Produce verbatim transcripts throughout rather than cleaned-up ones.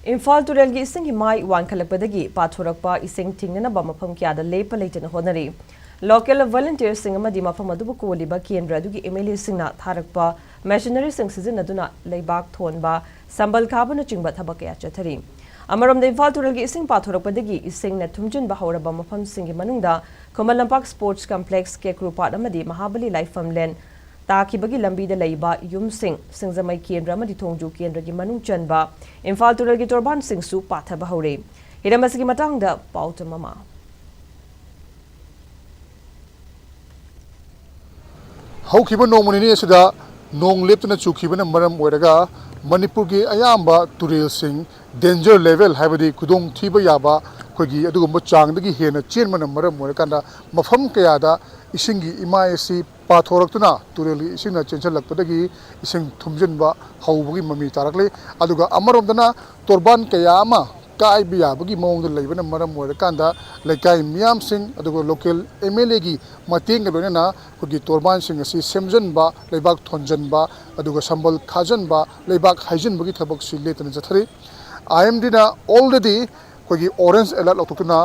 ꯏꯝꯐꯥꯜ ꯇꯨꯔꯦꯜꯒꯤ ꯏꯁꯤꯡꯒꯤ ꯃꯥꯏ ꯋꯥꯡꯈꯠꯂꯛꯄꯗꯒꯤ ꯄꯥꯊꯣꯔꯛꯄ ꯏꯁꯤꯡ ꯊꯤꯡꯅꯅꯕ ꯃꯐꯝ ꯀꯌꯥꯗ ꯂꯦꯞꯄ ꯂꯩꯇꯅ ꯍꯣꯠꯅꯔꯤ꯫ Local volunteerꯁꯤꯡ ꯑꯃꯗꯤ ꯃꯐꯝ ꯑꯗꯨꯕꯨ ꯀꯣꯜꯂꯤꯕ ꯀꯦꯟꯗ꯭ꯔ ꯑꯗꯨꯒꯤ MLAꯁꯤꯡꯅ ꯊꯥꯔꯛꯄ machineryꯁꯤꯡ ꯁꯤꯖꯤꯟꯅꯗꯨꯅ ꯂꯩꯕꯥꯛ ꯊꯣꯟꯕ, ꯁꯝꯕꯜ ꯈꯥꯕꯅꯆꯤꯡꯕ ꯊꯕꯛ ꯀꯌꯥ ꯆꯠꯊꯔꯤ꯫ ꯑꯃꯔꯣꯝꯗ, ꯏꯝꯐꯥꯜ ꯇꯨꯔꯦꯜꯒꯤ ꯏꯁꯤꯡ ꯄꯥꯊꯣꯔꯛꯄꯗꯒꯤ ꯏꯁꯤꯡꯅ ꯊꯨꯝꯖꯤꯟꯕ ꯍꯧꯔꯕ ꯃꯐꯝꯁꯤꯡꯒꯤ ꯃꯅꯨꯡꯗ ꯈꯨꯃꯟ ꯂꯝꯄꯥꯛ Sports Complex, ꯀꯦꯀ꯭ꯔꯨ ꯄꯥꯠ ꯑꯃꯗꯤ ꯃꯍꯥꯕꯂꯤ ꯂꯥꯏꯐꯝ ꯂꯦꯟ ꯇꯥꯈꯤꯕꯒꯤ ꯂꯝꯕꯤꯗ ꯂꯩꯕ ꯌꯨꯝꯁꯤꯡ, ꯁꯤꯡꯖꯃꯩ ꯀꯦꯟꯗ꯭ꯔ ꯑꯃꯗꯤ ꯊꯣꯡꯖꯨ ꯀꯦꯟꯗ꯭ꯔꯒꯤ ꯃꯅꯨꯡ ꯆꯟꯕ ꯏꯝꯐꯥꯜ ꯇꯨꯔꯦꯜꯒꯤ ꯇꯣꯔꯕꯥꯟꯁꯤꯡꯁꯨ ꯄꯥꯊꯕ ꯍꯧꯔꯦ꯫ ꯍꯤꯔꯝ ꯑꯁꯤꯒꯤ ꯃꯇꯥꯡꯗ ꯄꯥꯎꯗꯝ ꯑꯃ꯫ ꯍꯧꯈꯤꯕ ꯅꯣꯡꯃ ꯅꯤꯅꯤ ꯑꯁꯤꯗ ꯅꯣꯡ ꯂꯦꯞꯇꯅ ꯆꯨꯈꯤꯕꯅ ꯃꯔꯝ ꯑꯣꯏꯔꯒ ꯃꯅꯤꯄꯨꯔꯒꯤ ꯑꯌꯥꯝꯕ ꯇꯨꯔꯦꯜꯁꯤꯡ danger level, ꯍꯥꯏꯕꯗꯤ ꯈꯨꯗꯣꯡ ꯊꯤꯕ ꯌꯥꯕ ꯑꯩꯈꯣꯏꯒꯤ ꯑꯗꯨꯒꯨꯝꯕ ꯆꯥꯡꯗꯒꯤ ꯍꯦꯟꯅ ꯆꯦꯟꯕꯅ ꯃꯔꯝ ꯑꯣꯏꯔꯀꯥꯟꯗ ꯃꯐꯝ ꯀꯌꯥꯗ ꯏꯁꯤꯡꯒꯤ ꯏꯃꯥꯏ ꯑꯁꯤ ꯄꯥꯊꯣꯔꯛꯇꯨꯅ ꯇꯨꯔꯦꯜꯒꯤ ꯏꯁꯤꯡꯅ ꯆꯦꯟꯁꯤꯜꯂꯛꯄꯗꯒꯤ ꯏꯁꯤꯡ ꯊꯨꯝꯖꯤꯟꯕ ꯍꯧꯕꯒꯤ ꯃꯃꯤ ꯇꯥꯔꯛꯂꯤ꯫ ꯑꯗꯨꯒ ꯑꯃꯔꯣꯝꯗꯅ ꯇꯣꯔꯕꯥꯟ ꯀꯌꯥ ꯑꯃ ꯀꯥꯏꯕ ꯌꯥꯕꯒꯤ ꯃꯑꯣꯡꯗ ꯂꯩꯕꯅ ꯃꯔꯝ ꯑꯣꯏꯔꯀꯥꯟꯗ ꯂꯩꯀꯥꯏ ꯃꯤꯌꯥꯝꯁꯤꯡ ꯑꯗꯨꯒ local MLAꯒꯤ ꯃꯇꯦꯡꯒ ꯂꯣꯏꯅꯅ ꯑꯩꯈꯣꯏꯒꯤ ꯇꯣꯔꯕꯥꯟꯁꯤꯡ ꯑꯁꯤ ꯁꯦꯝꯖꯤꯟꯕ, ꯂꯩꯕꯥꯛ ꯊꯣꯟꯖꯤꯟꯕ, ꯑꯗꯨꯒ ꯁꯝꯕꯜ ꯈꯥꯖꯤꯟꯕ, ꯂꯩꯕꯥꯛ ꯍꯩꯖꯤꯟꯕꯒꯤ ꯊꯕꯛꯁꯤ ꯂꯦꯞꯇꯅ ꯆꯠꯊꯔꯤ꯫ IMDꯅ already ꯑꯩꯈꯣꯏꯒꯤ orange alert ꯂꯥꯎꯊꯣꯛꯇꯨꯅ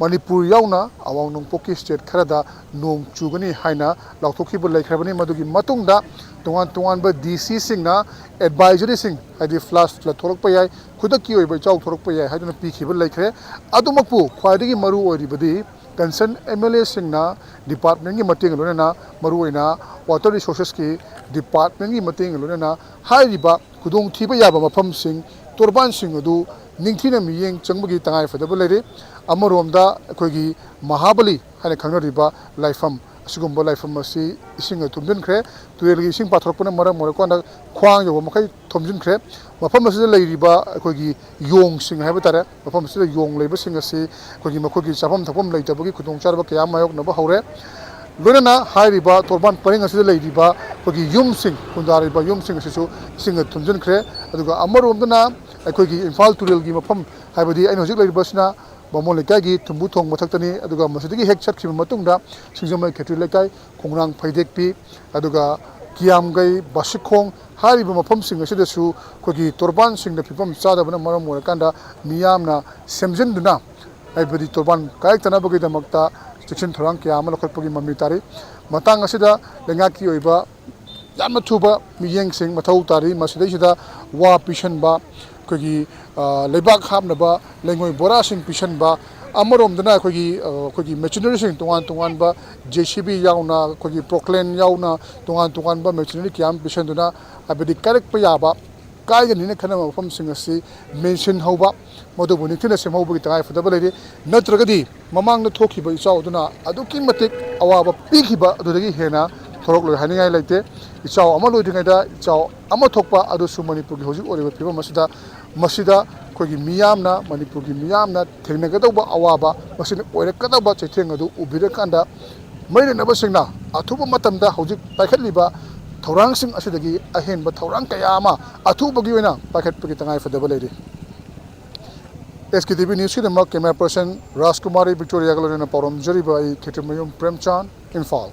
ꯃꯅꯤꯄꯨꯔ ꯌꯥꯎꯅ ꯑꯋꯥꯡ ꯅꯣꯡꯄꯣꯛꯀꯤ state ꯈꯔꯗ ꯅꯣꯡ ꯆꯨꯒꯅꯤ ꯍꯥꯏꯅ ꯂꯥꯎꯊꯣꯛꯈꯤꯕ ꯂꯩꯈ꯭ꯔꯕꯅꯤ꯫ ꯃꯗꯨꯒꯤ ꯃꯇꯨꯡꯗ ꯇꯣꯉꯥꯟ ꯇꯣꯉꯥꯟꯕ DCꯁꯤꯡꯅ advisoryꯁꯤꯡ, ꯍꯥꯏꯗꯤ flash flood ꯊꯣꯛꯂꯛꯄ ꯌꯥꯏ, ꯈꯨꯗꯛꯀꯤ ꯑꯣꯏꯕ ꯏꯆꯥꯎ ꯊꯣꯛꯂꯛꯄ ꯌꯥꯏ ꯍꯥꯏꯗꯨꯅ ꯄꯤꯈꯤꯕ ꯂꯩꯈ꯭ꯔꯦ꯫ ꯑꯗꯨꯃꯛꯄꯨ ꯈ꯭ꯋꯥꯏꯗꯒꯤ ꯃꯔꯨ ꯑꯣꯏꯔꯤꯕꯗꯤ concern MLAꯁꯤꯡꯅ departmentꯀꯤ ꯃꯇꯦꯡꯒ ꯂꯣꯏꯅꯅ, ꯃꯔꯨꯑꯣꯏꯅ water resourcesꯀꯤ departmentꯀꯤ ꯃꯇꯦꯡꯒ ꯂꯣꯏꯅꯅ ꯍꯥꯏꯔꯤꯕ ꯈꯨꯗꯣꯡꯊꯤꯕ ꯌꯥꯕ ꯃꯐꯝꯁꯤꯡ, ꯇꯣꯔꯕꯥꯟꯁꯤꯡ ꯑꯗꯨ ꯅꯤꯡꯊꯤꯅ ꯃꯤꯠꯌꯦꯡ ꯆꯪꯕꯒꯤ ꯇꯉꯥꯏ ꯐꯗꯕ ꯂꯩꯔꯦ꯫ ꯑꯃꯔꯣꯝꯗ ꯑꯩꯈꯣꯏꯒꯤ ꯃꯍꯥꯕꯂꯤ ꯍꯥꯏꯅ ꯈꯪꯅꯔꯤꯕ ꯂꯥꯏꯐꯝ, ꯑꯁꯤꯒꯨꯝꯕ ꯂꯥꯏꯐꯝ ꯑꯁꯤ ꯏꯁꯤꯡꯅ ꯊꯨꯝꯖꯤꯟꯈ꯭ꯔꯦ꯫ ꯇꯨꯔꯦꯜꯒꯤ ꯏꯁꯤꯡ ꯄꯥꯊꯣꯔꯛꯄꯅ ꯃꯔꯝ ꯑꯣꯏꯔꯀꯥꯟꯗ ꯈ꯭ꯋꯥꯡ ꯌꯧꯕ ꯃꯈꯩ ꯊꯨꯝꯖꯤꯟꯈ꯭ꯔꯦ꯫ ꯃꯐꯝ ꯑꯁꯤꯗ ꯂꯩꯔꯤꯕ ꯑꯩꯈꯣꯏꯒꯤ ꯌꯣꯡꯁꯤꯡ ꯍꯥꯏꯕ ꯇꯥꯔꯦ, ꯃꯐꯝ ꯑꯁꯤꯗ ꯌꯣꯡ ꯂꯩꯕꯁꯤꯡ ꯑꯁꯤ ꯑꯩꯈꯣꯏꯒꯤ ꯃꯈꯣꯏꯒꯤ ꯆꯥꯐꯝ ꯊꯛꯐꯝ ꯂꯩꯇꯕꯒꯤ ꯈꯨꯗꯣꯡꯆꯥꯗꯕ ꯀꯌꯥ ꯃꯥꯌꯣꯛꯅꯕ ꯍꯧꯔꯦ꯫ ꯂꯣꯏꯅꯅ ꯍꯥꯏꯔꯤꯕ ꯇꯣꯔꯕꯥꯟ ꯄꯔꯤꯡ ꯑꯁꯤꯗ ꯂꯩꯔꯤꯕ ꯑꯩꯈꯣꯏꯒꯤ ꯌꯨꯝꯁꯤꯡ, ꯈꯨꯟꯗꯥꯔꯤꯕ ꯌꯨꯝꯁꯤꯡ ꯑꯁꯤꯁꯨ ꯏꯁꯤꯡꯅ ꯊꯨꯝꯖꯤꯟꯈ꯭ꯔꯦ꯫ ꯑꯗꯨꯒ ꯑꯃꯔꯣꯝꯗꯅ ꯑꯩꯈꯣꯏꯒꯤ ꯏꯝꯐꯥꯜ ꯇꯨꯔꯦꯜꯒꯤ ꯃꯐꯝ, ꯍꯥꯏꯕꯗꯤ ꯑꯩꯅ ꯍꯧꯖꯤꯛ ꯂꯩꯔꯤꯕꯁꯤꯅ ꯕꯥꯃꯣꯟ ꯂꯩꯀꯥꯏꯒꯤ ꯊꯨꯝꯕꯨ ꯊꯣꯡ ꯃꯊꯛꯇꯅꯤ꯫ ꯑꯗꯨꯒ ꯃꯁꯤꯗꯒꯤ ꯍꯦꯛ ꯆꯠꯈꯤꯕ ꯃꯇꯨꯡꯗ ꯁꯤꯡꯖꯃꯩ ꯈꯦꯇ꯭ꯔꯤ ꯂꯩꯀꯥꯏ, ꯈꯣꯡꯅꯥꯡ ꯐꯩꯗꯦꯛꯄꯤ, ꯑꯗꯨꯒ ꯀꯤꯌꯥꯝꯒꯩ, ꯕꯥꯁꯤꯈꯣꯡ ꯍꯥꯏꯔꯤꯕ ꯃꯐꯝꯁꯤꯡ ꯑꯁꯤꯗꯁꯨ ꯑꯩꯈꯣꯏꯒꯤ ꯇꯣꯔꯕꯥꯟꯁꯤꯡꯗ ꯐꯤꯕꯝ ꯆꯥꯗꯕꯅ ꯃꯔꯝ ꯑꯣꯏꯔꯀꯥꯟꯗ ꯃꯤꯌꯥꯝꯅ ꯁꯦꯝꯖꯤꯟꯗꯨꯅ, ꯍꯥꯏꯕꯗꯤ ꯇꯣꯔꯕꯥꯟ ꯀꯥꯏꯔꯛꯇꯅꯕꯒꯤꯗꯃꯛꯇ ꯆꯦꯛꯁꯤꯟ ꯊꯧꯔꯥꯡ ꯀꯌꯥ ꯑꯃ ꯂꯧꯈꯠꯄꯒꯤ ꯃꯃꯤ ꯇꯥꯔꯤ꯫ ꯃꯇꯥꯡ ꯑꯁꯤꯗ ꯂꯩꯉꯥꯛꯀꯤ ꯑꯣꯏꯕ ꯌꯥꯝꯅ ꯊꯨꯕ ꯃꯤꯠꯌꯦꯡꯁꯤꯡ ꯃꯊꯧ ꯇꯥꯔꯤ꯫ ꯃꯁꯤꯗꯩꯁꯤꯗ ꯋꯥ ꯄꯤꯁꯟꯕ, ꯑꯩꯈꯣꯏꯒꯤ, ꯑ, ꯂꯩꯕꯥꯛ ꯍꯥꯞꯅꯕ ꯂꯩꯉꯣꯏ ꯕꯣꯔꯥꯁꯤꯡ ꯄꯤꯁꯟꯕ, ꯑꯃꯔꯣꯝꯗꯅ ꯑꯩꯈꯣꯏꯒꯤ, ꯑ, ꯑꯩꯈꯣꯏꯒꯤ ꯃꯦꯆꯤꯅꯔꯤꯁꯤꯡ ꯇꯣꯉꯥꯟ ꯇꯣꯉꯥꯟꯕ, ꯖꯦ ꯁꯤ ꯕꯤ ꯌꯥꯎꯅ, ꯑꯩꯈꯣꯏꯒꯤ ꯄ꯭ꯔꯣꯀ꯭ꯂꯦꯟ ꯌꯥꯎꯅ ꯇꯣꯉꯥꯟ ꯇꯣꯉꯥꯟꯕ ꯃꯦꯆꯤꯅꯔꯤ ꯀꯌꯥ ꯑꯃ ꯄꯤꯁꯟꯗꯨꯅ, ꯍꯥꯏꯕꯗꯤ ꯀꯥꯏꯔꯛꯄ ꯌꯥꯕ, ꯀꯥꯏꯒꯅꯤꯅ ꯈꯟꯅꯕ ꯃꯐꯝꯁꯤꯡ ꯑꯁꯤ ꯃꯦꯟꯁꯤꯟꯍꯧꯕ, ꯃꯗꯨꯕꯨ ꯅꯤꯡꯊꯤꯅ ꯁꯦꯝꯍꯧꯕꯒꯤ ꯇꯉꯥꯏꯐꯗꯕ ꯂꯩꯔꯤ꯫ ꯅꯠꯇ꯭ꯔꯒꯗꯤ ꯃꯃꯥꯡꯗ ꯊꯣꯛꯈꯤꯕ ꯏꯆꯥꯎ ꯑꯗꯨꯅ ꯑꯗꯨꯛꯀꯤ ꯃꯇꯤꯛ ꯑꯋꯥꯕ ꯄꯤꯈꯤꯕ ꯑꯗꯨꯗꯒꯤ ꯍꯦꯟꯅ ꯊꯣꯔꯛꯂꯣꯏ ꯍꯥꯏꯅꯤꯡꯉꯥꯏ ꯂꯩꯇꯦ꯫ ꯏꯆꯥꯎ ꯑꯃ ꯂꯣꯏꯗ꯭ꯔꯤꯉꯩꯗ ꯏꯆꯥꯎ ꯑꯃ ꯊꯣꯛꯄ ꯑꯗꯨꯁꯨ ꯃꯅꯤꯄꯨꯔꯒꯤ ꯍꯧꯖꯤꯛ ꯑꯣꯏꯔꯤꯕ ꯐꯤꯕꯝ ꯑꯁꯤꯗ, ꯃꯁꯤꯗ ꯑꯩꯈꯣꯏꯒꯤ ꯃꯤꯌꯥꯝꯅ, ꯃꯅꯤꯄꯨꯔꯒꯤ ꯃꯤꯌꯥꯝꯅ ꯊꯦꯡꯅꯒꯗꯧꯕ ꯑꯋꯥꯕ, ꯃꯁꯤꯅ ꯑꯣꯏꯔꯛꯀꯗꯧꯕ ꯆꯩꯊꯦꯡ ꯑꯗꯨ ꯎꯕꯤꯔꯀꯥꯟꯗ, ꯃꯩ ꯂꯩꯅꯕꯁꯤꯡꯅ ꯑꯊꯨꯕ ꯃꯇꯝꯗ ꯍꯧꯖꯤꯛ ꯄꯥꯏꯈꯠꯂꯤꯕ ꯊꯧꯔꯥꯡꯁꯤꯡ ꯑꯁꯤꯗꯒꯤ ꯑꯍꯦꯟꯕ ꯊꯧꯔꯥꯡ ꯀꯌꯥ ꯑꯃ ꯑꯊꯨꯕꯒꯤ ꯑꯣꯏꯅ ꯄꯥꯏꯈꯠꯄꯒꯤ ꯇꯉꯥꯏꯐꯗꯕ ꯂꯩꯔꯤ꯫ ꯑꯦꯁ ꯀꯦ ꯇꯤ ꯚꯤ ꯅ꯭ꯌꯨꯁꯀꯤꯗꯃꯛ ꯀꯦꯃꯦꯔꯥ ꯄꯔꯁꯟ ꯔꯥꯖꯀꯨꯃꯥꯔꯤ ꯕꯤꯛꯇꯣꯔꯤꯌꯥꯒ ꯂꯣꯏꯅꯅ ꯄꯥꯎꯗꯝꯖꯔꯤꯕ ꯑꯩ ꯈꯦꯇ꯭ꯔꯤꯃꯌꯨꯝ ꯄ꯭ꯔꯦꯝꯆꯥꯟ, ꯏꯝꯐꯥꯜ꯫